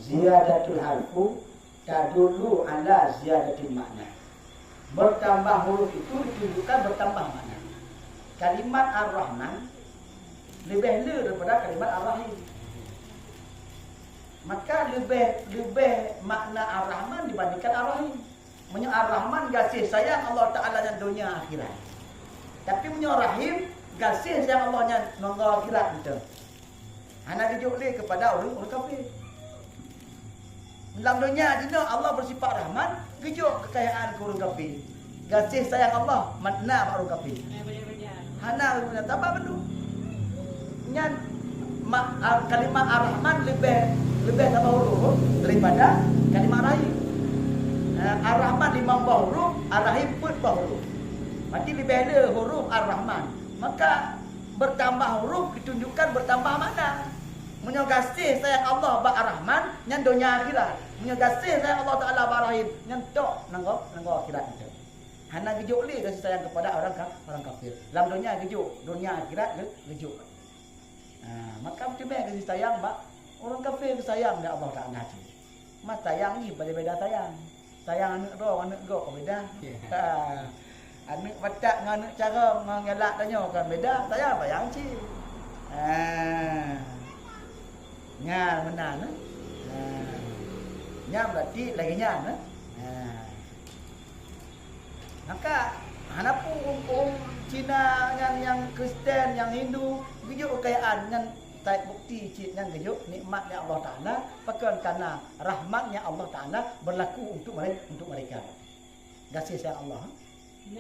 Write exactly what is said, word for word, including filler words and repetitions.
Ziyadatul harfu tadullu ala ziyadatil makna. Bertambah huruf itu ditunjukkan bertambah makna. Kalimat Ar-Rahman lebih le daripada kalimat Ar-Rahim. Maka lebih, lebih makna Ar-Rahman dibandingkan Ar-Rahim. Meunyoe Ar-Rahman gaséh sayang Allah Taala nyan donya akhirat. Tapi meunyoe Rahim, gaséh sayang Allah nyan nanggroe akhirat beutôi. Hana geujok lé keupada ureuëng, ureuëng kafé. Lam donya jinoe Allah beusifat Rahman, geujok keukayaan keu ureuëng kafé. Gaséh sayang Allah makna bak ureuëng kafé. Hana guna taba bandum. Nyan ma-, a-, kalimat Ar-Rahman leubeh, leubeh saboh huruf daripada kalimat Rahim. A, Ar-Rahman limong boh huruf, Ar-Rahim peuet boh huruf. Berarti leubeh le huruf Ar-Rahman. Maka bertambah huruf ditunjukkan bertambah makna. Meunyoe gaséh sayang Allah bak Ar-Rahman, nyan donya akhirat. Meunyoe gaséh sayang Allah Taala bak Rahim, nyan tok nanggroe, nanggroe akhirat itu. Hana geujok lé gaséh sayang keupada ureuëng ka-, ureuëng kafé. Lam donya geujok, donya akhirat geu-, geujok. Ha, maka meuteumé gaséh sayang bak ureuëng kafé geusayang lé Allah Taala cit. Ma sayang jih beda-beda sayang. Sayang aneuëk droe, aneuëk gob ka beda. Ya. Ha. Aneuëk batak ngon aneuëk carông ngon galak tanyoe kan beda. Sayang, sayang cit. Ha. Nyan meunan, eh. Ha. Nyan berarti lagée nyan, eh. Ha. Maka hana peue ureuëng Cina nyan, nyang Kristen, nyang Hindu, geujok keukayaan nyan, tai bukti cit nyan geujok nikmat nyang Allah Taala, pakon kana rahmat nyang Allah Taala berlaku untuk mere-, untuk mereka. Gaséh sayang Allah.